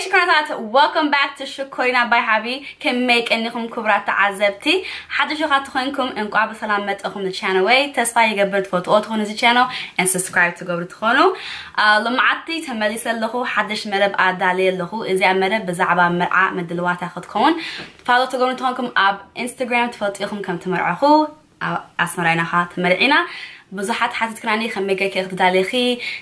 ሽኮራታት፣ welcome back to ሽኮሪና ባይ ሓቢ። ከመይ ቀኒኹም ክቡራት ተዓዘብቲ? ሓድሽ ኻ ትኾንኩም እንቋዕ ብሰላም መጠኹም ንቻነወይ። ተስፋ ይገብር ትፈትዎ ትኾኑ እዚ ቻነል and subscribe ትገብሩ ትኾኑ። ሎማዓቲ ተመሊሰ ኣለኹ፣ ሓድሽ መደብ ኣዳልየ ኣለኹ። እዚኣ መደብ ብዛዕባ መርዓ ምድልዋታ ክትከውን። ፋሎ ትገብሩ ትኾንኩም ኣብ ኢንስታግራም ትፈልጡ ኢኹም ከም ትመርዕኹ። ኣስመራ ኢና ኻ ተመርዒና። ብዙሓት ሓቲትክናኒ ከመይ ገይርኪ ክትዳሌኺ፣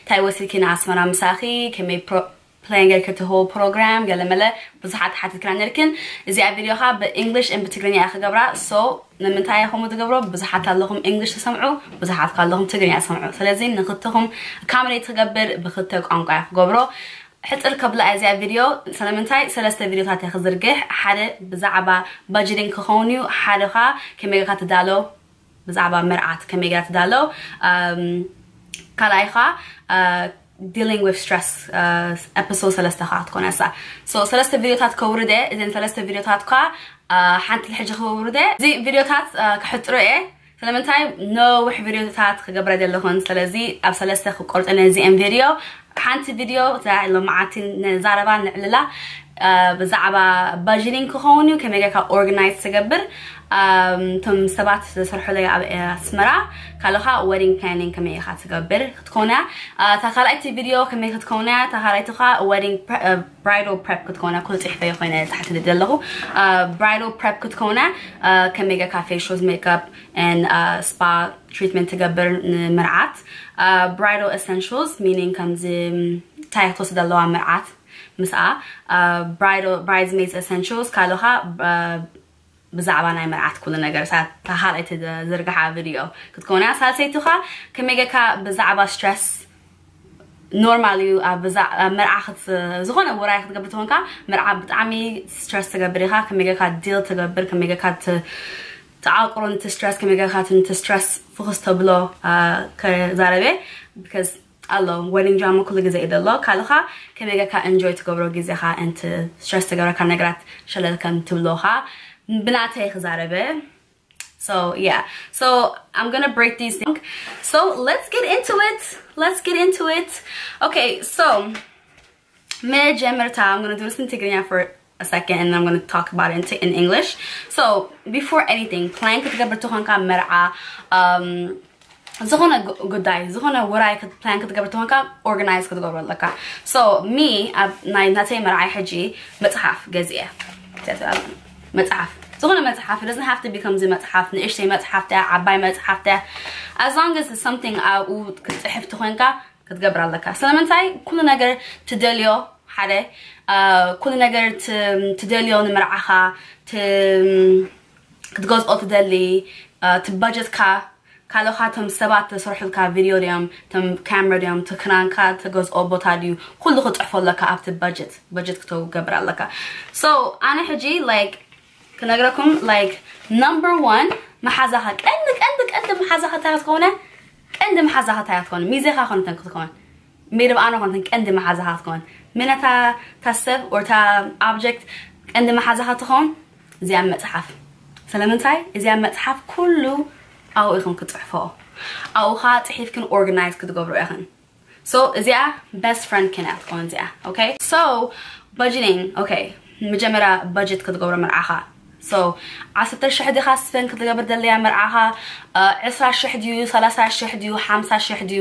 እንታይ ወሲድኪ ንኣስመራ ምሳኺ፣ ከመይ ፕሮ ፕላን ጌርኪ ትህቦ ፕሮግራም ገለመለ ብዙሓት ሓቲትክና ነርክን። እዚኣ ቪድዮ ኻ ብእንግሊሽ and ብትግርኛ እያ ክገብራ። So ንምንታይ እየ ከምኡ ዝገብሮ? ብዙሓት ኣለኹም እንግሊሽ ትሰምዑ፣ ብዙሓት ካ ኣለኹም ትግርኛ ትሰምዑ። ስለዚ ንክልተኹም ኣካመዴት ክገብር ብክልተ ቋንቋ እየ ክገብሮ። ሕፅር ከብላ እዚኣ ቪድዮ። ስለምንታይ ሰለስተ ቪድዮታት እየ ክዝርግሕ። ሓደ ብዛዕባ ባጀቲንግ ክኸውን እዩ። ሓደ ኻ ከመይ ጌርካ ትዳሎ ብዛዕባ መርዓት ከመይ ጌራ ትዳሎ። ካልኣይ ኸዓ dealing with stress episode ሰለስተ ኸዓ ትኮነ እሳ። So ሰለስተ ቪድዮታት ከውርደ። እዘን ሰለስተ ቪድዮታት ኳ ሓንቲ ልሕጂ ከውርደ። እዚ ቪድዮታት ክሕጥሮ እየ። ስለምንታይ ነዊሕ ቪድዮታት ክገብረ ዘለኹን። ስለዚ ኣብ ሰለስተ ክቆርጠ ነዚአን ቪድዮ። ሓንቲ ቪድዮ እዛ ሎማዓቲ ንዛረባ ንዕልላ ብዛዕባ ባጀቲንግ ክኸውን እዩ። ከመይ ጌርካ ኦርጋናይዝ ትገብር እቶም ሰባት ዝሰርሑለይ ኣብ ኣስመራ። ካልኻ ዌዲንግ ፕላኒንግ ከመይ ኢኻ ትገብር ክትከውንያ። እታ ካልኣይቲ ቪድዮ ከመይ ክትከውንያ። እታ ካልኣይቲ ኻ ዌዲንግ ብራይዳል ፕሬፕ ክትከውንያ። ኩሉ ፅሒፈዮ ኮይነ ታሕቲ ዘለኹ ብራይዳል ፕሬፕ ክትከውንያ። ከመይ ጌርካ ፌሽልስ ሜክኣፕ and ስፓ ትሪትመንት ትገብር ንምርዓት። ብራይዳል ኤሰንሽልስ ሚኒንግ ከምዚ እንታይ ክትወስድ ኣለዋ መርዓት ምስኣ። ብራይዳል ብራይድስሜድስ ኤሰንሽልስ ካልኻ ብዛዕባ ናይ መርዓት ኩሉ ነገር እሳ ካልኣይቲ ዝርግሓ ቪድዮ ክትከውንያ። ሳልሰይትኻ ከመይ ጌርካ ብዛዕባ ስትረስ ኖርማል እዩ። ኣብ መርዓ ዝኾነ ውራይ ክትገብር ትኾንካ መርዓ ብጣዕሚ ስትረስ ትገብር ኢኻ። ከመይ ጌርካ ዲል ትገብር ከመይ ጌርካ ትዓቁሮ ንቲ ስትረስ ከመይ ጌርካ ንቲ ስትረስ ፎከስ ተብሎ ክዛረበ። Because ኣሎ ዌዲንግ ድራማ ኩሉ ግዜ እዩ ዘሎ። ካልኻ ከመይ ጌርካ ኢንጆይ ትገብሮ ግዜኻ ንቲ ስትረስ ትገብረካ ነገራት ሸለል ከም ትብሎኻ ብናተይ ክዛረበ። So yeah, so I'm gonna break these things. So let's get into it. Let's get into it. Okay, so መጀመርታ I'm gonna do this in Tigrinya for a second, and I'm gonna talk about it in, in English. So before anything, plan ክትገብር ትኾንካ መርዓ um ዝኾነ ጉዳይ ዝኾነ ውራይ ፕላን ክትገብር ትኾንካ ኦርጋናይዝ ክትገብሮ ኣለካ። So me ኣብ ናይ ናተይ መርዓይ ሕጂ መፅሓፍ ገዚአ መፅሓፍ ዝኾነ መፅሓፍ doesn't have to be ከምዚ መፅሓፍ ንእሽተይ መፅሓፍ ተያ ዓባይ መፅሓፍ ተያ as long as something ኣብኡ ክትፅሕፍ ትኾንካ ክትገብር ኣለካ። ስለምንታይ ኩሉ ነገር ትደልዮ ሓደ ኩሉ ነገር ትደልዮ ንምርዓኻ ክትገዝኦ ትደሊ ትባጀትካ ካልኦኻቶም ሰባት ተሰርሑልካ ቪድዮ ድዮም ቶም ካሜራ ድዮም ትክራንካ ትገዝኦ ቦታ ድዩ ኩሉ ክፅሕፎ ኣለካ ኣብቲ በጀት በጀት ክትገብር ኣለካ። So ኣነ ሕጂ like ክነግረኩም like number one መሓዛኻ ቀንዲ ቀንዲ ቀንዲ መሓዛኻ እንታይ ክትከውነ ቀንዲ መሓዛኻ እንታይ ክትከውነ ሚዜኻ ኮንተን ክትከውን ሜድብ ኣነ ኮንተን ቀንዲ መሓዛኻ ክትከውን ምነታ ታሰብ ኦርታ object ቀንዲ መሓዛኻ ትኸውን እዚኣ መፅሓፍ። ስለምንታይ እዚኣ መፅሓፍ ኩሉ ኣብኡ ኢኹም ክትፅሕፎ ኣብኡ ኸዓ ፅሒፍክን ኦርጋናይዝ ክትገብሩ ኢኽን። So እዚኣ best friend ክን እያ ትኸውን እዚኣ። Okay, so budgeting okay መጀመርያ በጀት ክትገብሮ መርዓኻ። So ዓሰርተ ሽሕ ዲኻ ስፐንድ ክትገብር ደለያ መርዓኻ ዕስራ ሽሕ ድዩ ሰላሳ ሽሕ ድዩ ሓምሳ ሽሕ ድዩ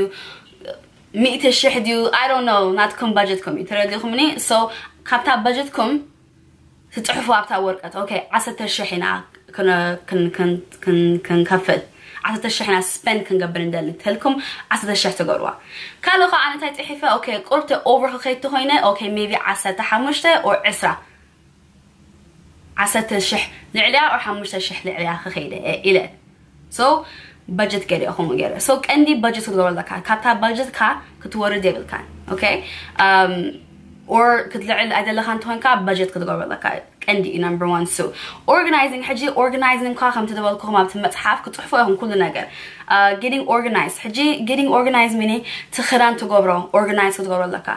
ሚእቲ ሽሕ ድዩ I don't know ናትኩም በጀትኩም እዩ ተረዲኹምኒ። So ካብታ በጀትኩም ትፅሕፉ ኣብታ ወረቀት okay ዓሰርተ ሽሕ ኢና ክንከፍል ዓሰርተ ሽሕ ኢና ስፐንድ ክንገብር እንደሊ ተልኩም ዓሰርተ ሽሕ ትገብርዋ። ካልእ ከዓ ኣነ እንታይ ፅሒፈ okay ቁርብቲ ኦቨር ክኸይድ ተኮይነ okay maybe ዓሰርተ ሓሙሽተ or ዕስራ ዓሰርተ ሽሕ ልዕልያ or ሓሙሽተ ሽሕ ልዕልያ ክኸይደ ኢለ። So በጀት ገለ ከምኡ ገይረ so ቀንዲ በጀት ክትገብሮ ኣለካ ካብታ በጀትካ ክትወርድ የብልካን። Okay or ክትልዕል ኣይደለካ እንተኮንካ በጀት ክትገብሮ ኣለካ ቀንዲ እዩ number one። So organizing ሕጂ organizing ኳ ከምቲ ዝበልኩኹም ኣብቲ መፅሓፍ ክፅሕፎ ኢኹም ኩሉ ነገር getting organized ሕጂ getting organized ሚኒ ትኽዳን ትገብሮ organize ክትገብሮ ኣለካ።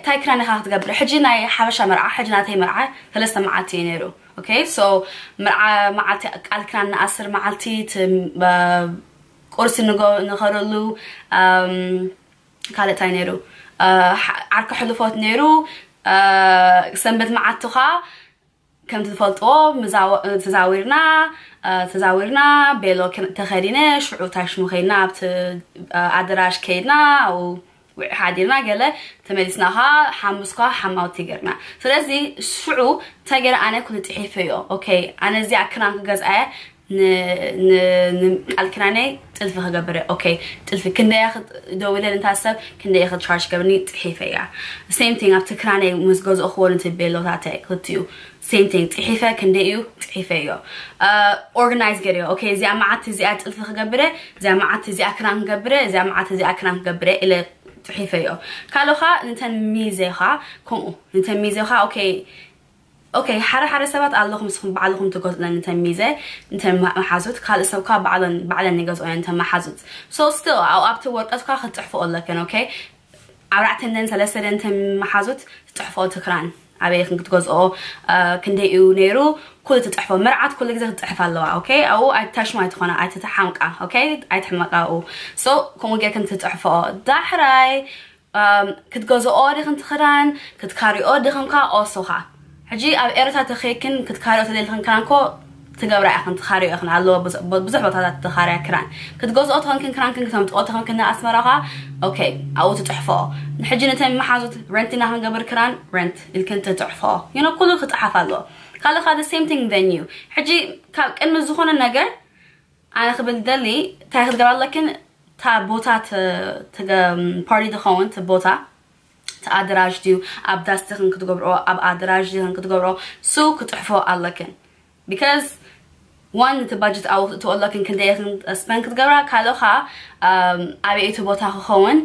ታይ ክዳን ኢኻ ክትገብር ሕጂ ናይ ሓበሻ መርዓ ሕጂ ናተይ መርዓ ሰለስተ መዓልቲ እዩ ነይሩ። Okay so መርዓ መዓልቲ ቃል ክዳን ንኣስር መዓልቲ ቁርሲ ንኸረሉ ካልእ ታይ ነይሩ ዓርኪ ሕልፎት ነይሩ። ሰንበት መዓልቲ ኸዓ ከምቲ ትፈልጥዎ ተዛዊርና ተዛዊርና ቤሎ ተኸዲነ ሽዑ ታሽሙ ከይድና ኣብቲ ኣደራሽ ከይድና ኣብኡ ውዒ ሓዲርና ገለ ተመሊስና ኸዓ ሓሙስ ኳ ሓማውቲ ገርና። ስለዚ ሽዑ እንታይ ገይረ ኣነ ኩሉ ጥሒፈዮ። ኦኬ ኣነ እዚኣ ክራን ክገዝኣየ ንቃል ክራነይ ጥልፊ ክገብረ። ኦኬ ጥልፊ ክንደያ ደውለ ንታ ሰብ ክንደያ ክቻርጅ ገብርኒ ጥሒፈያ። Same thing ኣብቲ ክራነይ ምስ ገዝእክዎ ንትቤሎታተ ክልትዩ same thing ጥሒፈ ክንደይ እዩ ጥሒፈዮ። ኦርጋናይዝ ገርዮ። ኦኬ እዚኣ መዓት እዚኣ ጥልፊ ክገብረ፣ እዚኣ መዓት እዚኣ ክራን ክገብረ፣ እዚኣ መዓት እዚኣ ክራን ክገብረ ኢለ ጥሒፈዮ። ካልኦኻ ንተን ሚዜኻ ከምኡ ንተን ሚዜኻ ኦኬ ኦኬ ሓደ ሓደ ሰባት ኣለኹም ንስኹም ባዕልኹም ትገዝኡለን እንተን ሚዘ እንተን መሓዙት ካልእ ሰብካ ባዕለን ባዕለን ይገዝኦን እንተን መሓዙት። So still ኣብቲ ወረቀትካ ክትፅሕፍኦ ኣለክን። ኦኬ ኣብ ራዕተንን ሰለስተን እንተን መሓዙት ትፅሕፎ ትክራን ኣበይክን ክትገዝኦ ክንደይ እዩ ነይሩ ኩሉ ትፅሕፎ። መርዓት ኩሉ ግዜ ክትፅሕፍ ኣለዋ። ኦኬ ኣብኡ ኣይትታሽሙ ኣይትኾና ኣይትተሓምቃ። ኦኬ ኣይትሕመቃ ኣብኡ። So ከምኡ ጌርክን ትፅሕፎ ዳሕራይ ክትገዝኦ ዲኽን ትኽዳን ክትካሪኦ ዲኽን ካ ኦሶኻ። ሕጂ ኣብ ኤረታ ተኸይክን ክትካሪኦ ተደልኽን ክራንኮ ትገብራ ኢኽን ትኻሪኦ ኢኽን ኣለዎ ብዙሕ ቦታታት ተኻሪያ ክራን ክትገዝኦ ተኸንክን ክራንክን ክተምጥኦ ተኸንክን ኣስመራኻ። ኦኬ ኣብኡ ትጥሕፎ። ሕጂ ነተን መሓዙት ረንት ኢና ክንገብር ክራን ረንት ኢልክን ትጥሕፎ። You know ኩሉ ክጥሓፍ ኣለዎ። ካልእ ካ the same thing venue። ሕጂ ካብ ቅድሚ ዝኾነ ነገር ኣነ ክብል ደሊ እንታይ ክትገብራ ኣለክን እታ ቦታ ፓርቲ ዝኸውን እቲ ቦታ እቲ ኣደራሽ ድዩ ኣብ ዳስ ድኽን ክትገብርኦ ኣብ ኣደራሽ ድኽን ክትገብርኦ ሱ ክጥሕፎ ኣለክን። Because one እቲ ባጀት ኣብኡ ክትእትዎ ኣለክን ክንደይ ስፐን ክትገብራ ካልኦኻ ኣበይ እቲ ቦታ ክኸውን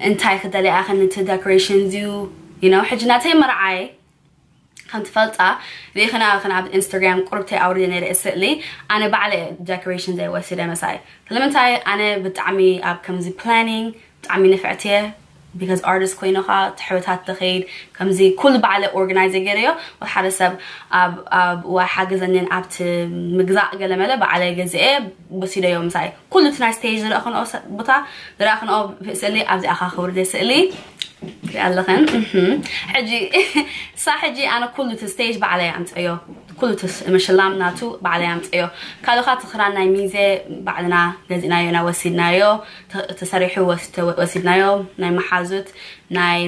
እንታይ ክደለያ ክን እቲ ዴኮሬሽን ድዩ you know ሕጂ ናተይ መርዓይ ከም ትፈልጣ ሪኢኽና ኽን ኣብ ኢንስታግራም ቁርብተይ ኣውሪደ ነይረ ስእሊ ኣነ ባዕለ ዴኮሬሽን ዘይወሲደ መሳይ ስለምንታይ ኣነ ብጣዕሚ ኣብ ከምዚ ፕላኒንግ ብጣዕሚ ንፍዕትየ because ኣርቲስት ኮይኖኻ ትሕብታት ትኸይድ ከምዚ ኩሉ ባዕለ ኦርጋናይዝ ገይረዮ ወሓደ ሰብ ኣብ ኣብ ዋ ሓገዘንን ኣብቲ ምግዛእ ገለመለ ባዕለ ገዚኤ ወሲደዮ ምሳይ ኩሉ እቲ ናይ ስቴጅ ዝረእኽንኦ ቦታ ዝረእኽንኦ ስእሊ ኣብዚኣ ካ ክውርደ ስእሊ ኣለኽን ሕጂ ሳ ሕጂ ኣነ ኩሉ እቲ ስቴጅ ባዕለይ ኣምፀዮ ኩሉ እቲ ምሽላም ናቱ ባዕለይ ኣምፀዮ ካልኻ ትኽራን ናይ ሚዜ ባዕልና ገዚእናዮ ኢና ወሲድናዮ ተሰሪሑ ወሲድናዮ ናይ መሓዙት ናይ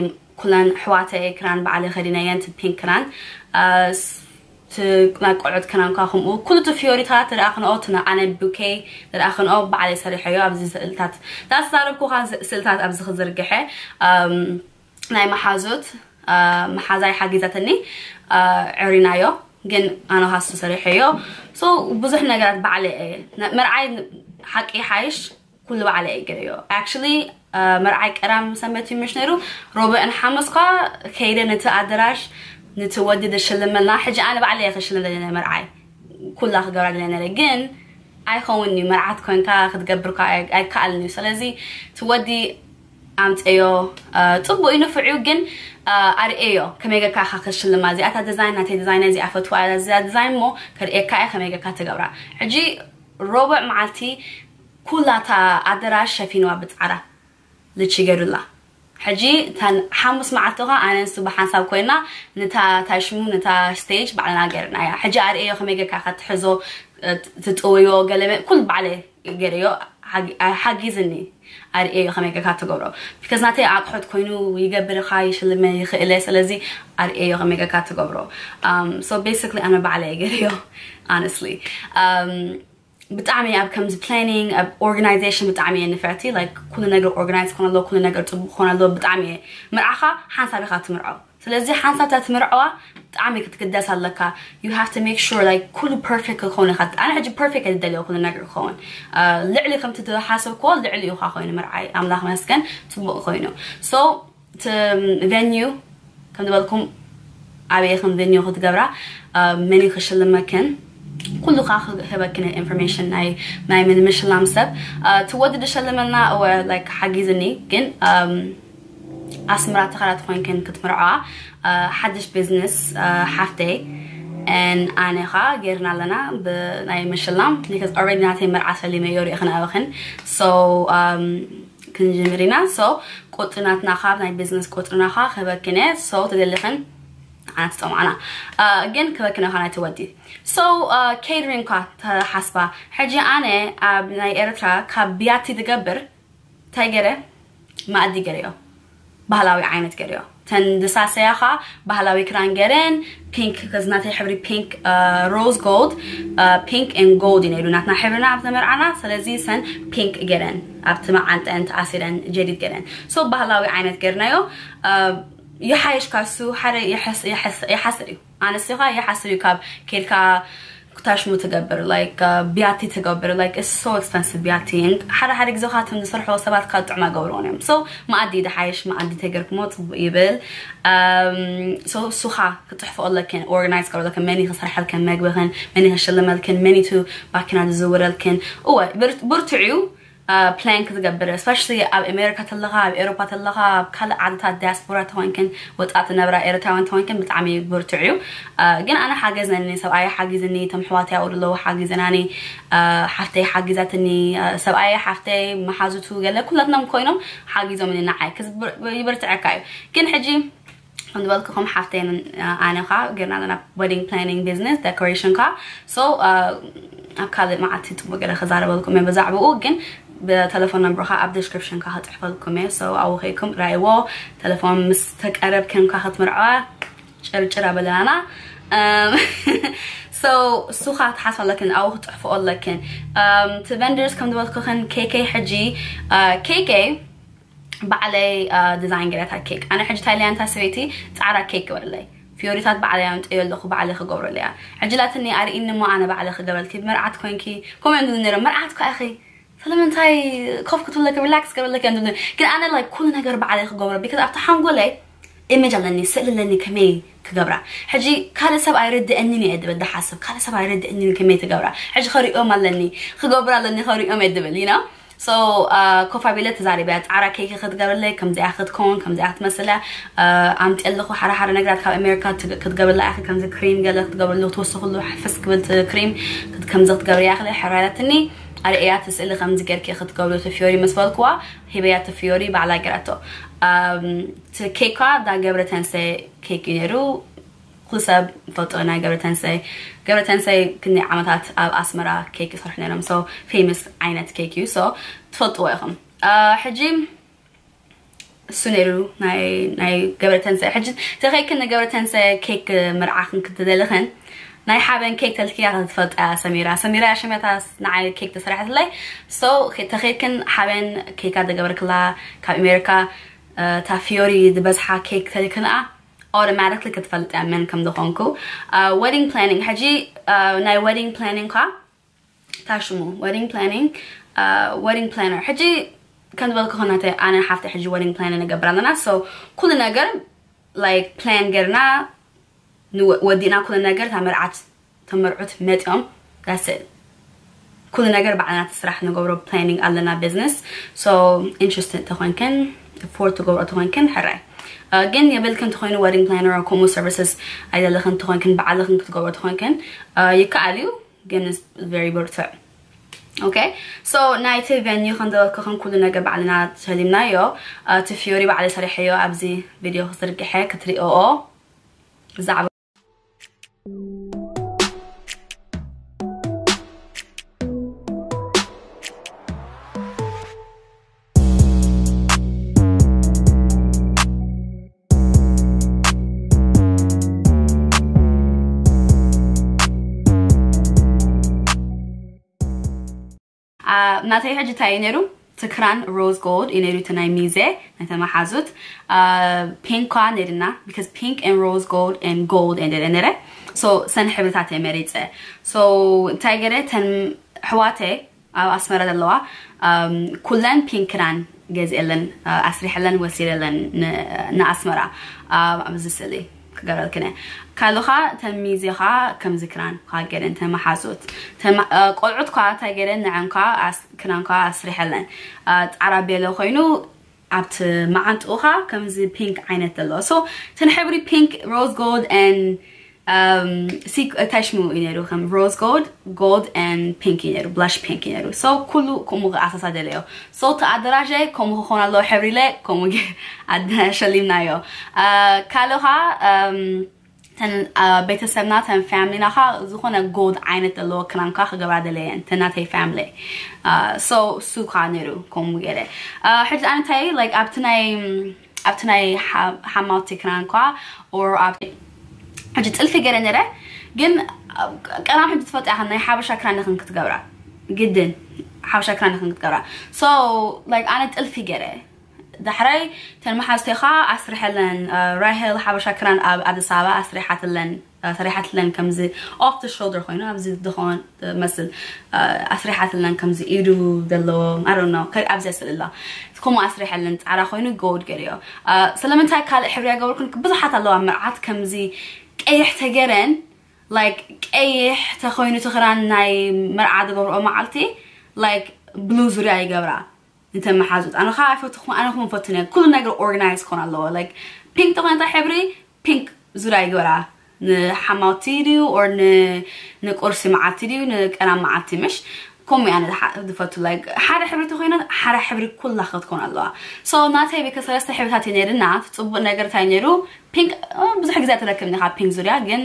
ኩለን ኣሕዋተይ ክራን ባዕለይ ከዲነየን እቲ ፒንክ ክራን ናይ ቆልዑት ክራን ካ ከምኡ ኩሉ እቲ ፊዮሪታት ርኣኽንኦ እቲ ኣነ ቡኬ ርኣኽንኦ ባዕለይ ሰሪሐዮ ኣብዚ ስእልታት ዳስ ዛረብኩኻ ስእልታት ኣብዚ ክዝርግሐ ናይ መሓዙት መሓዛይ ሓጊዛትኒ ዕሪናዮ ግን ኣነ ካሱ ሰሪሐዮ ብዙሕ ነገራት ባዕለ መርዓይ ሓቂ ሓይሽ ኩሉ ባዕለ ገይረዮ actually መርዓይ ቀዳም ሰንበት እዩ ምሽ ነይሩ ሮብዕን ሓሙስ ኳ ከይደ ነቲ ኣደራሽ ነቲ ወዲ ደሸልመልና ሕጂ ኣነ ባዕለ እየ ከሽልም ዘለና መርዓይ ኩላ ክገብራ ደለ ነረ ግን ኣይኸውን እዩ መርዓት ኮንካ ክትገብር ኣይከኣልን እዩ ስለዚ እቲ ወዲ ኣምፀዮ ፅቡቅ እዩ ንፍዕ እዩ ግን ኣርእዮ ከመይ ገካ ኢካ ከሽልማ እዚኣታ ዲዛይን ናተይ ዲዛይን እዚኣ ፈትዋ እዚኣ ዲዛይን እሞ ከርእየካ እየ ከመይ ገካ ትገብራ ሕጂ ሮብዕ መዓልቲ ኩላታ ኣደራሽ ሸፊንዋ ብፃዕራ ልቺ ገዱላ ሕጂ እተን ሓሙስ መዓልቲ ኸ ኣነ ንሱ ብሓንሳብ ኮይና ነታ ታሽሙ ነታ ስቴጅ ባዕልና ገርና እያ ሕጂ ኣርእዮ ከመይ ገካ ከትሕዞ ትጥውዮ ገለመ ኩል ባዕለ ገርዮ ሓጊዝኒ ኣርእዮ ከመይ ገካ ትገብሮ because ናተይ ኣቅሑት ኮይኑ ይገብርኻ ይሽልመ ይኽእለ ስለዚ ኣርእዮ ከመይ ገካ ትገብሮ so basically ኣነ ባዕለ ገርዮ honestly ብጣዕሚ ኣብ ከምዚ planning ኣብ organization ብጣዕሚ እየ ንፍዕቲ like ኩሉ ነገር organize ክኾን ኣለዎ ኩሉ ነገር ፅቡቅ ክኾን ኣለዎ ብጣዕሚ እየ ምርዓኻ ሓንሳብ ኢኻ ትምርዖ ስለዚ ሓንሳብ እታ ትምርዐዋ ብጣዕሚ ክትግደስ ኣለካ you have to make sure like ኩሉ perfect ክኸውን ኢኻ ኣነ ሕጂ perfect እየ ዝደልዮ ኩሉ ነገር ክኸውን ልዕሊ ከምቲ ዝሓሰብክዎ ልዕሊ ኢኻ ኮይኑ ምርዓይ ኣምላኽ መስገን ፅቡቅ ኮይኑ so እቲ venue ከም ዝበልኩም ኣበይ ከም venue ክትገብራ መን ክሽልመክን ኩሉ ካ ክህበክን information ናይ ናይ ምንምሽላም ሰብ ትወዲ ድሸልመና like ሓጊዝኒ ግን ኣስምራ ተኸላት ኮይንክን ክትምርዓዋ ሓድሽ business ሓፍተይ ኣነ ኻ ጌርና ኣለና ብናይ ምሽላም because already ናተይ መርዓ ሰሊመዮ ሪእኽን ኣበኽን so ክንጅምር ኢና። So ቁፅሪ ናትና ካብ ናይ ቢዝነስ ቁፅርና ካ ክበክነ። So ተደሊኽን ኣና ትፀምዓና ግን ክበክነ ካ ናይ ትወዲ። So ኬትሪንግ ካ ተሓስባ። ሕጂ ኣነ ኣብ ናይ ኤርትራ ካብ ብያቲ ትገብር እንታይ ገረ ማእዲ ገረዮ፣ ባህላዊ ዓይነት ገረዮ። ተን ዝሳሰያኻ ባህላዊ ክዳን ገረን፣ ፒንክ፣ ከዚ ናተይ ሕብሪ ፒንክ፣ ሮዝ ጎልድ፣ ፒንክ ን ጎልድ እዩ ነይሩ ናትና ሕብርና ኣብ ተመርዓና። ስለዚ ሰን ፒንክ ገረን ኣብቲ መዓንጠን ተኣሲረን ጀዲድ ገረን። So ባህላዊ ዓይነት ገርናዮ። ይሓይሽ ካሱ ሓደ ይሓስር እዩ። ኣነስኻ ይሓስር እዩ ካብ ኬድካ ክታሽሙ ትገብር፣ like ብያቲ ትገብር፣ like it's so expensive ብያቲ። ሓደ ሓደ ግዜ ካቶም ዝሰርሕዎ ሰባት ካብ ጥዕማ ገብርዎን እዮም። So መኣዲ ድሓይሽ፣ መኣዲ ተገርክሞ ፅቡቅ ይብል። So ሱኻ ክፅሕፎ ኣለክን፣ ኦርጋናይዝ ገርለክን፣ መን ክሰርሐልክን መግብኽን፣ መን ክሽልመልክን፣ መን ቱ ባኪና ዝዝውረልክን። እወ ብርትዕ እዩ። ፕላን ክትገብር፣ especially ኣብ ኣሜሪካ ተለኻ፣ ኣብ ኤሮፓ ተለኻ፣ ኣብ ካልእ ዓድታት ዲያስፖራ ተኾንክን፣ ወፃእ ትነብራ ኤርትራውያን ተኾንክን ብጣዕሚ ብርቱዕ እዩ። ግን ኣነ ሓገዝነኒ፣ ሰብኣይ ሓጊዝኒ፣ እቶም ሕዋት ያው ኣለዉ ሓጊዘናኒ፣ ሓፍተይ ሓጊዛትኒ፣ ሰብኣይ ሓፍተይ መሓዙቱ ገለ ኩላትናም ኮይኖም ሓጊዞምኒ ንዓይ። ይብርትዐካ እዩ። ግን ሕጂ ከም ዝበልኩኹም ሓፍተይን ኣነ ካ ገርና ዘለና wedding planning business decoration ካ። So ኣብ ካልእ መዓልቲ ፅቡቅ ገለ ክዛረበልኩም እየ ብዛዕባኡ። ግን ብተለፎን ነምበርካ ኣብ ዲስክሪፕሽን ካ ክፅሕፈልኩም እየ። So ኣብኡ ከይኩም ራይዎ። ተለፎን ምስ ተቀረብክን ካ ክትምርዐዋ ጭርጭር ኣበለናና። So እሱኻ ትሓስብ ኣለክን ኣብኡ ክፅሕፎ ኣለክን። እቲ ቨንደርስ ከም ዝበልኩኽን ኬኬ ሕጂ ኬኬ ባዕለይ ዲዛይን ገረታ ኬክ። ኣነ ሕጂ ታይላንድ ሰበይቲ ፃዕራ ኬክ ግበርለይ፣ ፊዮሪታት ባዕለይ ኣምጥዮ ኣለኹ፣ ባዕለይ ክገብረሉ እያ። ሕጂ ላትኒ ኣርእኒ እሞ ኣነ ባዕለይ ክገብረልኪ፣ መርዓት ኮንኪ ከምኡ እዮም ዝብሉ ነይሮም። መርዓት እኳ ኢኺ ስለምንታይ ኮፍ ክትብለኪ ሪላክስ ገበለኪ እዮም ዝብሉ። ግን ኣነ ላይ ኩሉ ነገር ባዕለይ ክገብሮ ቢካዝ ኣብቲ ሓንጎለይ ኢሜጅ ኣለኒ፣ ስእሊ ኣለኒ ከመይ ክገብራ። ሕጂ ካልእ ሰብ ኣይርድአንን እየ ድብል ድሓስብ፣ ካልእ ሰብ ኣይርድአንን ከመይ ትገብራ። ሕጂ ከሪኦም ኣለኒ፣ ክገብር ኣለኒ፣ ከሪኦም እየ ድብል you know። So ኮፍ ኣቢለ ተዛሪበያ፣ ፃዕራ ኬክ ክትገብርለይ ከምዚኣ ክትከውን ከምዚኣ ክትመስል እያ። ኣምፅየ ኣለኹ ሓደ ሓደ ነገራት ካብ ኣሜሪካ ክትገብርላ ኢኺ፣ ከምዚ ክሪም ገለ ክትገብርሉ ክትወስኽሉ፣ ሕፍስ ክብል ክሪም ከምዚ ክትገብር ያኽል ሕራያትኒ። ኣርእያ ትስእሊ ከምዚ ገርኪ ክትገብሩ እቲ ፊዮሪ ምስ በልክዋ ሂበያ እቲ ፊዮሪ ባዕላ ገራቶ። እቲ ኬኳ ዳ ገብረ ተንሰ ኬክ እዩ ነይሩ። ኩሉ ሰብ ፈልጦ ናይ ገብረተንሰይ። ገብረተንሰይ ክንደይ ዓመታት ኣብ ኣስመራ ኬክ ይሰርሑ ነይሮም። So ፌመስ ዓይነት ኬክ እዩ። So ትፈልጥዎ ኢኹም። ሕጂ እሱ ነይሩ ናይ ገብረተንሰይ። ሕጂ ተኸይክን ንገብረተንሰይ ኬክ ምርዓኽን ክትደልኽን ናይ ሓበን ኬክ ተልክያ ክትፈልጣ ሰሚራ። ሰሚራ እያ ሸመታ ንዓይ ኬክ ተሰራሕትለይ። So ተኸይክን ሓበን ኬካ ተገበርክላ ካብ ኣሜሪካ እታ ፊዮሪ ዝበዝሓ ኬክ ተልክንኣ። Automatically ክትፈልጥ እያ መን ከም ዝኾንኩ። Wedding planning ሕጂ ናይ wedding planning ኳ ታሽሙ wedding planning wedding planner ሕጂ ከም ዝበልኩ ኮናተ ኣነ ሓፍተ ሕጂ wedding planning ንገብር ኣለና። So ኩሉ ነገር like plan ገርና ወዲእና ኩሉ ነገር እታ መርዓት ተመርዑት መጢኦም that's it። ኩሉ ነገር ባዕልና እቲ ስራሕ ንገብሮ planning ኣለና business። So interested ተኾንክን afford ትገብሮ ተኾንክን ሕራይ። ግን የብልክን ተኾይኑ wedding planner ከምኡ services ኣይደለኽን ተኾንክን ባዕልኽን ክትገብሮ ተኾንክን ይከኣል እዩ። ግን very ብርቱዕ። Okay። So ናይቲ venue ከም ዝበልኩኽን ኩሉ ነገር ባዕልና ተሸሊምናዮ። እቲ ፊዮሪ ባዕለ ሰሪሐዮ ኣብዚ ቪድዮ ክዝርግሐ ክትሪኦኦ ብዛዕባ ናተይ ሕጂ እንታይ እዩ ነይሩ? ትክራን ሮዝ ጎልድ እዩ ነይሩ። እቲ ናይ ሚዜ ናይ ተመሓዙት ፒንክ ኳ ነይርና because pink and rose gold and gold and ነረ። So ሰን ሕብርታት እየ መሪፀ። So እንታይ ገረ ተን ኣሕዋተይ ኣብ ኣስመራ ዘለዋ ኩለን ፒንክ ክዳን ገዚኤለን ኣስሪሐለን ወሲደለን ንኣስመራ ኣብዚ ስእሊ ክገብረልክነ። ካልኻ ተሚዜኻ ከም ዝክራን ካገደን ተመሓዙት ቆልዑት ኳ እንታይ ገደን ንዐንኳ ክራንኳ ኣስሪሐለን ፃዕራ ቤሎ ኮይኑ ኣብቲ መዓንጥኡኻ ከምዚ ፒንክ ዓይነት ዘለዎ so ተን ሕብሪ ፒንክ ሮዝ ጎልድ ን um, see, እንታይ ሽሙ እዩ ነይሩ? ከም rose gold, gold and pink እዩ ነይሩ፣ blush pink እዩ ነይሩ። So ኩሉ ከምኡ ኣሳሳ ደለዮ። So ተኣደራže ከምኡ ክኾን ኣለዎ ሕብሪ ኢለ ከምኡ ገ- ኣደ- ሸሊምናዮ። Uh, ካልኦኻ um, ተን uh, ቤተሰብና ተን family ናኻ ዝኾነ gold ዓይነት ዘለዎ ክራንካ ክገብራ ደለየን፣ ተናተይ family። Uh, so እሱ ካ ነይሩ ከምኡ ገይረ። Uh, ሕጂ ኣነ እንታይ like ኣብቲ ናይ ኣብቲ ናይ ሓ- ሓማውቲ ክራንኳ or ኣብ ሕጂ ጥልፊ ገይረ ነይረ። ግን ቀዳም ሕጂ ትፈልጥ ኢኻ ናይ ሓበሻ ክራን ንኽን ክትገብራ ግድን ሓበሻ ክራን ንኽን ክትገብራ። So like ኣነ ጥልፊ ገይረ፣ ዳሕራይ ተን መሓዝተይ ኸዓ ኣስሪሐለን። ራሄል ሓበሻ ክራን ኣብ ኣዲስ ኣበባ ኣስሪሓትለን፣ ሰሪሓትለን ከምዚ off the shoulder ኮይኑ ኣብዚ ዝኾን መስል ኣስሪሓትለን ከምዚ ኢዱ ዘለዎ ኣሮኖ ኣብዚ ስእሊ ኣሎ። ከምኡ ኣስሪሐለን ፃዕዳ ኮይኑ gold ገይረዮ። ስለምንታይ ካልእ ሕብሪ ኣይገበርኩን? ብዙሓት ኣለዋ መርዓት ከምዚ ቀይሕ ተገረን like ቀይሕ ተኮይኑ ትኽራን ናይ መርዓ ዝገብርኦ መዓልቲ like blue ዙርያ ይገብራ። እንተ መሓዙት ኣነ ኸዓ ኣይፈትኹ ኣነ ኹም ፈትነ ኩሉ ነገር organize ክኾን ኣለዎ። Like pink ተኾነ እንታይ ሕብሪ pink ዙርያ ይግበራ። ንሓማውቲ ድዩ or ንቁርሲ መዓልቲ ድዩ ንቀና መዓልቲ ምሽ ከምኡ እያ ዝፈቱ። Like ሓደ ሕብሪ ተኮይነ ሓደ ሕብሪ ኩላ ክትኮን ኣለዋ። So ናተይ ቤከ ሰለስተ ሕብሪታት እዩ ነይርና። እቲ ፅቡቅ ነገር እንታይ ነይሩ? Pink ብዙሕ ግዜ ትረክብ ኒኻ pink ዙርያ ግን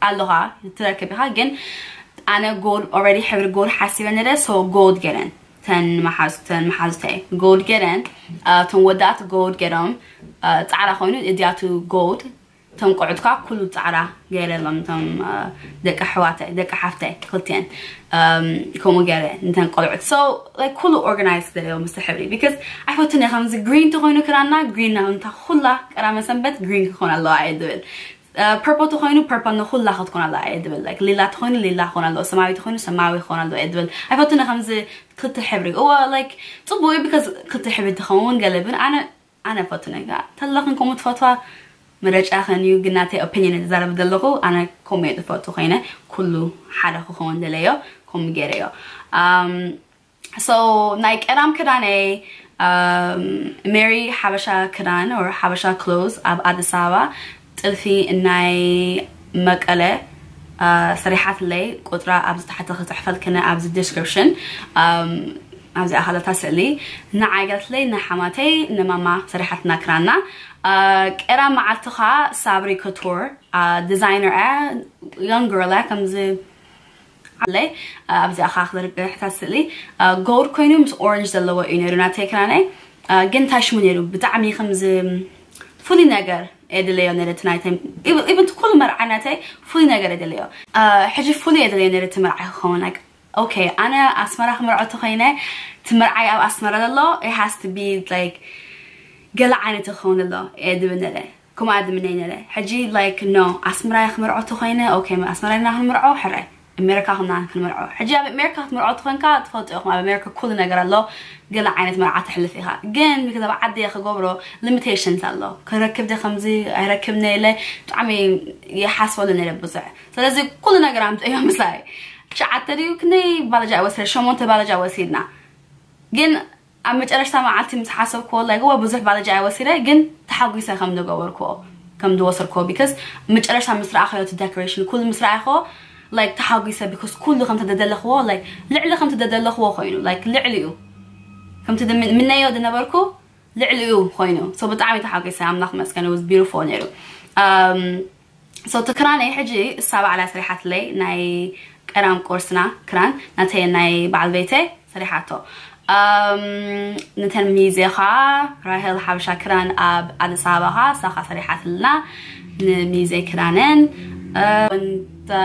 ኣለኻ ትረክብ ኢኻ ግን ኣነ gold already ሕብሪ gold ሓሲበ ነረ። So gold ገረን ተን መሓዙተን መሓዙተይ gold ገረን እቶም ወዳት gold ገሮም ፃዕዳ ኮይኑ እዚኣቱ gold እቶም ቆዑትካ ኩሉ ፃዕዳ ገይረሎም እቶም ደቂ ኣሕዋተይ ደቂ ሓፍተይ ክልቲአን ከምኡ ገይረ እንተን ቆልዑት። So like ኩሉ organize ደለዮ ምስ ሕብሪ because ኣይፈቱን እየ ከምዚ green ተኮይኑ ክራና green ናምንታ ኩላ ቀዳመ ሰንበት green ክኾን ኣለዋ እየ ዝብል። Purple ተኮይኑ purple ንኩላ ክትኮን ኣለዋ እየ ዝብል። Like ሊላ ተኮይኑ ሊላ ክኾን ኣለዎ፣ ሰማያዊ ተኮይኑ ሰማያዊ ክኾን ኣለዎ እየ ዝብል። ኣይፈቱን እየ ከምዚ ክልተ ሕብሪ እወ like ፅቡቅ እዩ because ክልተ ሕብሪ ትኸውን ገለ ግን ኣነ ኣነ ፈቱ ነጋ ተለኽን ከምኡ ትፈትዋ ምረጫኽን እዩ ግን ናተይ opinion እየ ዝዛረብ ዘለኹ። ኣነ ከምኡ እየ ዝፈቱ ኮይነ ኩሉ ሓደ ክኸውን ደለዮ ከምኡ ገይረዮ። So ናይ ቀዳም ክዳነይ ሜሪ ሓበሻ ክዳን or ሓበሻ clothes ኣብ ኣዲስ ኣበባ ጥልፊ ናይ መቀለ ሰሪሓትለይ ቁፅራ ኣብዚ ታሕቲ ክፅሕፈልክነ ኣብዚ description ኣብዚ ኣኻላታ ስእሊ ንዓይ ገርትለይ ንሓማተይ ንማማ ሰሪሓትና ክራና። ቀዳም መዓልቲ ኸዓ ሳብሪ ኮቶር designer እያ young girl እያ ከምዚ ኣለይ ኣብዚኣ ኸዓ ክዘርግሕታ ስእሊ gold ኮይኑ ምስ orange ዘለዎ እዩ ነይሩ ናተይ ክራነይ። ግን እንታይ ሽሙ ነይሩ ብጣዕሚ ከምዚ ፍሉይ ነገር የድለዮ ነይረ እቲ ናይተይ even ኩሉ መርዓ ናተይ ፍሉይ ነገር የድለዮ። ሕጂ ፍሉይ የድለዮ ነይረ እቲ መርዓ ክኸውን like okay ኣነ ኣስመራ ክምርዖ ተኮይነ እቲ መርዓይ ኣብ ኣስመራ ዘሎ it has to be like ገለ ዓይነት ክኸውን ኣሎ እየ ድብል ነረ ከምኡ ኣድምነይ ነረ። ሕጂ like no ኣስመራ ክምርዖ ተኮይነ okay ኣስመራ ኢና ክንምርዖ ሕራይ ኣሜሪካ ክምና ክንምርዖ። ሕጂ ኣብ ኣሜሪካ ክትምርዖ ተኮንካ ትፈልጡ ኢኹም ኣብ ኣሜሪካ ኩሉ ነገር ኣሎ። ገለ ዓይነት መርዓ ተሕልፍ ኢኻ ግን ክዛብ ዓዲ ክገብሮ limitations ኣሎ። ክረክብ ደ ከምዚ ኣይረክብነ ኢለ ብጣዕሚ ይሓስበሉ ነረ ብዙሕ። ስለዚ ኩሉ ነገር ኣምፅእዮ ምሳይ ትሽዓተ ድዩ ክንደይ ባለጃ ወሲደ ሸሞንተ ባለጃ ወሲድና ግን ኣብ መጨረሽታ መዓልቲ ምስ ሓሰብክዎ like እወ ብዙሕ ባለጃ እየ ወሲደ ግን ተሓጒሰ ከም ዝገበርክዎ ከም ዝወሰድክዎ because መጨረሽታ ምስ ረኣኸዮ እቲ decoration ኩሉ ምስ ረኣኸዎ like ተሓጒሰ because ኩሉ ከም ተደደለኽዎ like ልዕሊ ከም ተደደለኽዎ ኮይኑ like ልዕሊኡ ከምቲ ምነዮ ዝነበርኩ ልዕሊኡ ኮይኑ so ብጣዕሚ ተሓጒሰ ኣምላኽ መስገን was beautiful ነይሩ። So እቲ ክራነይ ሕጂ እሳ ባዕላ ሰሪሓትለይ ናይ ቀዳም ቁርስና ክራን ናተይ ናይ በዓል ቤተይ ሰሪሓቶ። ነተን ሚዜ ኸዓ ራሄል ሓበሻ ክራን ኣብ ኣዲስ ኣበባ ኸዓ እሳ ኸዓ ሰሪሓትልና ንሚዜ ክራነን።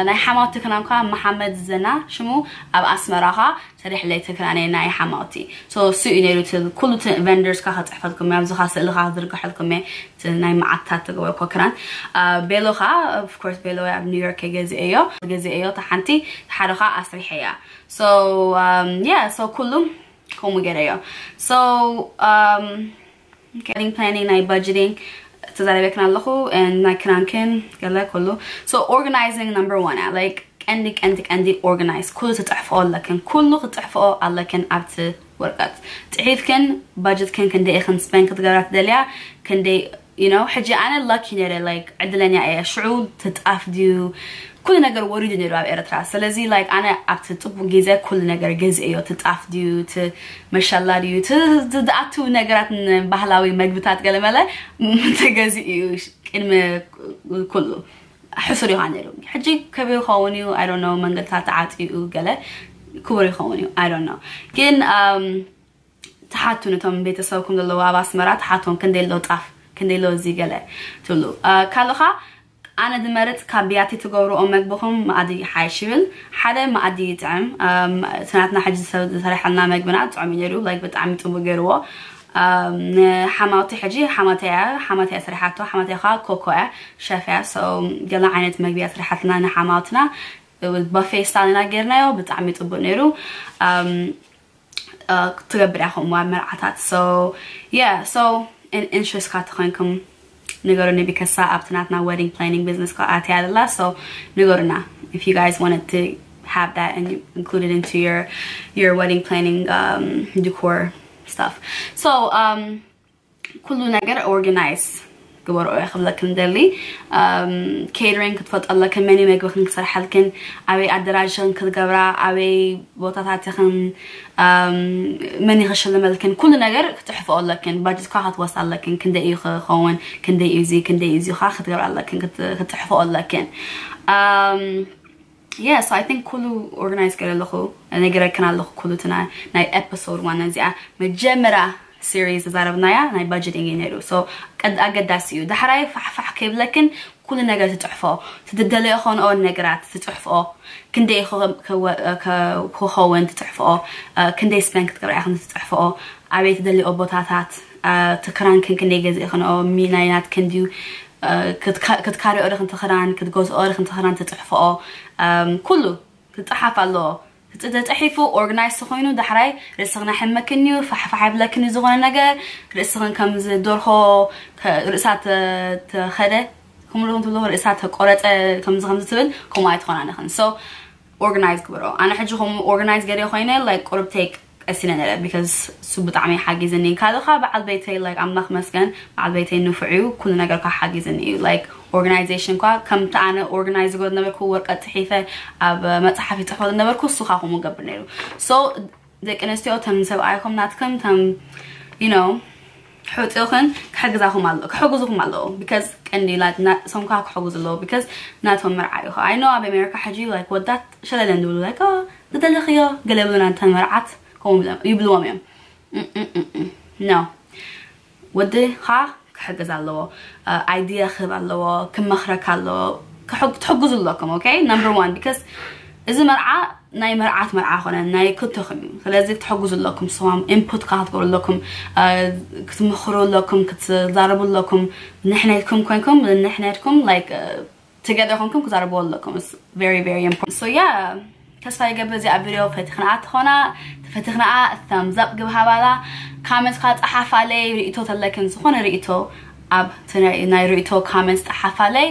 ናይ ሓማውቲ ክራን ኸዓ መሓመድ ዘና ሽሙ ኣብ ኣስመራ ኸዓ ሰሪሕለይ እቲ ክራነይ ናይ ሓማውቲ። So እሱ እዩ ነይሩ እቲ ኩሉ እቲ vendors ካ ክፅሕፈልኩም እየ ኣብዚ ኻ ስእሊ ኻ ክዝርግሐልኩም እየ እቲ ናይ መዓልትታት ተገበርኮ ክራን። ቤሎ ኸዓ of course ቤሎ ኣብ ኒውዮርክ ገዚኤዮ ገዚኤዮ እቲ ሓንቲ እቲ ሓደ ኸዓ ኣስሪሐያ። So yeah so ኩሉ ከምኡ ገይረዮ። So planning planning ናይ budgeting ተዛሪበክን ኣለኹ ናይ ክራንክን ገለ ኩሉ። So organizing number one እያ like ቀንዲ ቀንዲ ቀንዲ organize ኩሉ ትፅሕፍኦ ኣለክን ኩሉ ክትፅሕፍኦ ኣለክን ኣብቲ ወረቀት ፅሒፍክን budgetክን ክንደይ ኢኽን spend ክትገብራ ትደልያ ክንደይ you know ሕጂ ኣነ lucky ነረ like ዕድለኛ እየ ሽዑ ትጣፍ ድዩ ኩሉ ነገር ወሪዱ ነይሩ ኣብ ኤርትራ ስለዚ like ኣነ ኣብቲ ፅቡቅ ግዜ ኩሉ ነገር ገዚእዮ ትጣፍ ድዩ እቲ መሸላ ድዩ ዝኣቱ ነገራት ባህላዊ መግብታት ገለመለ ተገዚኡ እዩ ቅድሚ ኩሉ ሕሱር ይኻ ነይሩ ሕጂ ከበይ ይኸውን እዩ I don't know መንገድታት ተዓፅኡ ገለ ክቡር ይኸውን እዩ I don't know ግን um ትሓቱ ነቶም ቤተሰብኩም ዘለዉ ኣብ ኣስመራ ትሓቶም ክንደይ ኣሎ ጣፍ ክንደይ ኣሎ እዚ ገለ ትብሉ ካልኻ ኣነ ዝመርፅ ካብ ብያቲ ትገብርኦ መግብኹም መኣዲ ሓይሽ ይብል ሓደ መኣዲ ይጥዕም እቲ ናትና ሕጂ ዝሰራሐልና መግብና ጥዑም እዩ ነይሩ like ብጣዕሚ ፅቡቅ ገይርዎ ንሓማውቲ ሕጂ ሓማተያ ሓማተያ ስራሓቶ ሓማተያ ከዓ ኮኮ እያ ሸፍ እያ so ገለ ዓይነት መግቢ እያ ስራሓትና ንሓማውትና ባፌ ስታይል ኢና ገይርናዮ ብጣዕሚ ፅቡቅ ነይሩ ትገብር እያ ከምኡ ኣብ መርዓታት so yeah so interest ካ ተኾይንኩም ንገሩኒ because ኣብቲ ናትና wedding planning business ካ ኣትያ ኣላ so ንገሩና if you guys wanted to have that and include it into your your wedding planning um, decor stuff so um ኩሉ ነገር organize ግበርኦ እየ ክብለክን ደሊ catering ክትፈልጦ ኣለክን መን መግብክን ክሰርሐልክን ኣበይ ኣደራጅክን ክትገብራ ኣበይ ቦታታት ኢኽን መን ክሽልመልክን ኩሉ ነገር ክትፅሕፍኦ ኣለክን budget ካ ክትወስዳ ኣለክን ክንደይ እዩ ክኸውን ክንደይ እዩ እዚ ክንደይ እዩ እዚ ካ ክትገብራ ኣለክን ክትፅሕፍኦ ኣለክን yeah so I think ኩሉ organize ገለ ኣለኹ ነገረክን ኣለኹ ኩሉ እቲ ናይ episode one እዚኣ መጀመርያ series ተዛረብናያ ናይ budgeting እዩ ነይሩ so ኣገዳሲ እዩ ዳሕራይ ፋሕፋሕ ከይብለክን ኩሉ ነገር ትፅሕፎ ትደለዮ ከንኦ ነገራት ትፅሕፍኦ ክንደይ ክኸውን ትፅሕፍኦ ክንደይ spend ክትገብራ ኢኽን ትፅሕፍኦ ኣበይ ትደልዮ ቦታታት ትክራንክን ክንደይ ገዚእ ከንኦ ሚናይ ናትክን ድዩ ክትካሪኦ ርክን ትኽራን ክትገዝኦ ርክን ትኽራን ትፅሕፍኦ ኩሉ ክፀሓፍ ኣለዎ ተፅሒፉ organize ተኮይኑ ዳሕራይ ርእስኽን ኣሕመክን እዩ ፋሕፋሕ ይብለክን እዩ ዝኾነ ነገር ርእስኽን ከምዚ ደርሆ ርእሳ ተኸደ ከምኡ ትብሎ ርእሳ ተቆረፀ ከምዚ ከምዚ ትብል ከምኡ ኣይትኾናን ኢኽን so organize ግበሮ ኣነ ሕጂ ከምኡ organize ገይረ ኮይነ like ቁርብ take ቀሲነ ነረ because እሱ ብጣዕሚ ሓጊዝኒ ካልኻ በዓል ቤተይ like ኣምላኽ መስገን በዓል ቤተይ ንፉዕ እዩ ኩሉ ነገር ካ ሓጊዝኒ እዩ like organization ኳ ከምቲ ኣነ organize ዝገበሩ ነበርኩ ወረቀት ፅሒፈ ኣብ መፅሓፍ ይፅሕፎ ዝነበርኩ እሱኻ ከምኡ ገብር ነይሩ so ደቂ ኣንስትዮ ተም ሰብኣይኹም ናትክም ተም you know ሕውፅኡኽን ክሕግዛኹም ኣሎ ክሕግዙኹም ኣለዎ because ቀንዲ ሶምካ ክሕግዙ ኣለዎ because ናቶም መርዓ እዩ I know ኣብ ኣሜሪካ ሕጂ like ወዳት ሸለለ እንድብሉ like ዝደለኽዮ ገለ ብሉና እንተን መርዓት ከምኡ ይብልዎም እዮም no ወድኻ ክሕግዝ ኣለዎ idea ክህብ ኣለዎ ክመኽረካ ኣለዎ ትሕግዙ ኣለኩም okay number one because እዚ መርዓ ናይ መርዓት መርዓ ኮነ ናይ ክልተኹም እዩ ስለዚ ክትሕግዙ ኣለኩም ስዋም input ካ ክትገብሩ ኣለኩም ክትምኽሩ ኣለኩም ክትዛረቡ ኣለኩም ንሕነትኩም ኮንኩም ንሕነትኩም like together ኮንኩም ክዛረብዎ ኣለኩም very very important so yeah ተስፋ ይገብር እዚኣ ቪድዮ ፈቲኽንኣ ትኾና ተፈቲኽንኣ thumbs up ግብ ሃባላ comment ካ ፀሓፋለይ ርእቶ ተለክን ዝኾነ ርእቶ ኣብ ናይ ርእቶ comment ፀሓፋለይ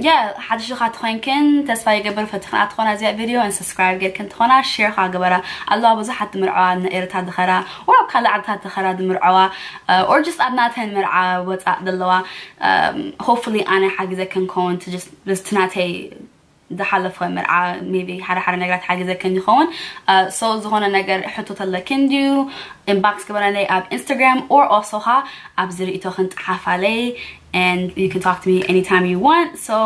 yeah ሓድሽ ካ ትኾንክን ተስፋ ይገብር ፈቲኽንኣ ትኾና እዚኣ ቪድዮ and subscribe ጌርክን ትኾና share ካ ግበራ ኣለዋ ብዙሓት ዝምርዐዋ ንኤርትራ ዝኸራ or ኣብ ካልእ ዓድታት ዝኸራ ዝምርዐዋ or just ኣብ ናተን መርዓ ወፃእ ዘለዋ hopefully ኣነ ሓጊዘክን ከውን just ናተይ ዝሓለፈ መርዓ maybe ሓደ ሓደ ነገራት ሓጊዘክን ይኸውን so ዝኾነ ነገር ሕቶ ተለክን ድዩ inbox ግበረለይ ኣብ Instagram or also ኻ ኣብዚ ርእቶ ክንፀሓፋለይ and you can talk to me anytime you want so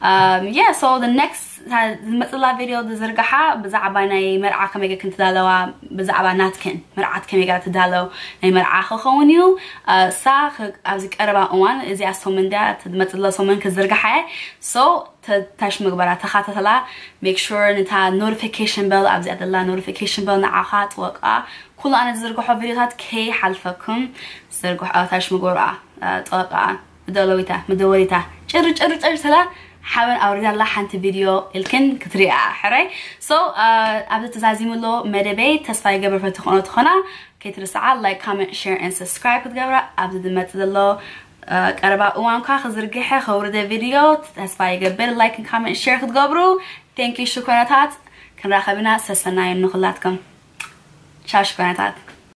um, yeah so the next ዝመፅላ ቪድዮ ዝዝርግሓ ብዛዕባ ናይ መርዓ ከመይ ጌርክን ትዳለዋ ብዛዕባ ናትክን መርዓት ከመይ ጌራ ትዳለው ናይ መርዓ ክኸውን እዩ ሳ ኣብዚ ቀረባ እዋን እዚኣ ሰሙን ድያ ዝመፅላ ሰሙን ክዝርግሓ እየ so ተታሽ ምግበራ ተኻታተላ make sure ነታ notification bell ኣብዚኣ ዘላ notification bell ንዓኻ ጥወቃ ኩሉ ኣነ ዝዝርግሖ ቪድዮታት ከይሓልፈኩም ዝዝርግሖ ታሽ ምግበራ ጥወቃ መደወሊታ መደወሊታ ጭር ጭር ጭር ስላ ሓበን ኣውሪዳላ ሓንቲ ቪድዮ ኢልክን ክትሪኣ ሕራይ so ኣብዚ ተዛዚሙ ኣሎ መደበይ ተስፋ ይገብር ፈትኾኖ ትኾና ከይትርስዓ like comment share and subscribe ክትገብራ ኣብዚ ዝመፅ ዘሎ ቀረባ እዋንኳ ክዝርግሐ ከውርደ ቪድዮ ተስፋ ይገብር like comment share ክትገብሩ thank you ሽኮነታት ክንራኸብና ሰሰናዮም ንኹላትኩም ቻው ሽኮነታት